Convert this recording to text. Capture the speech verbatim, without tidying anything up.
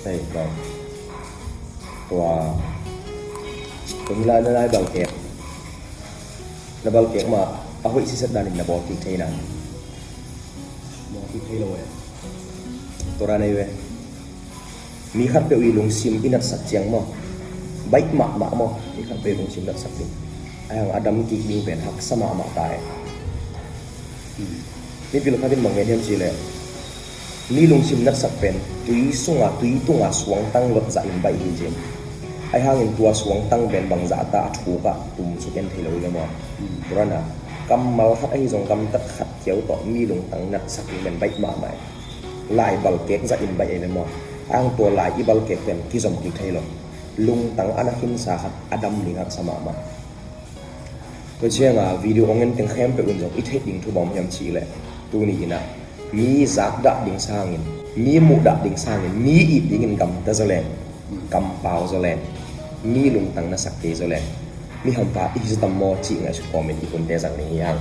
Hei, bang. Tua. Tua hi lai, lai, lai balkek. Na balkek mah a hoih siset danin na bawl kik thei na. Bawl kik thei lo e. Tua ra nei ve. Mi khat peuh i lungsim i natsak ciang maw, baih mahmah maw, mi khat peuh i lungsim natsak ding. Ahi hang a dam kik ding pen haksa mahmah ta e. Mipil khat in bang gen hiam cih leh, mi lungsim natsak pen tui sungah, tui tungah suangtang lot zah in baih hi ci. Ahi hangin tua suangtang pen bangzah ta a thuk ah tum suk en thei lo hi ve maw. Tua ra na, kammal khat ahi zong gamtat khat kiau tawh mi lungtang natsak ding pen baih mahmah e. Lai balkek zah in baih e ve maw. Ahi hang tua lai i balkek pen kizom kik thei lo. Lungtang a na khinsa khat a dam ding haksa mahmah. Tua ciangin video hong en teng khempeuh in zong i theih ding thu bang hiam cih leh, tuni in ah mi zakdah ding sangin, mi muhdah ding sangin, mi it dingin gamta zaw leng, kampau zaw leng, mi lungtang nasak kei zaw leng, mi hampha i hi zaw tam maw cih ngaihsut kawmin i hunte zang ding hi hang.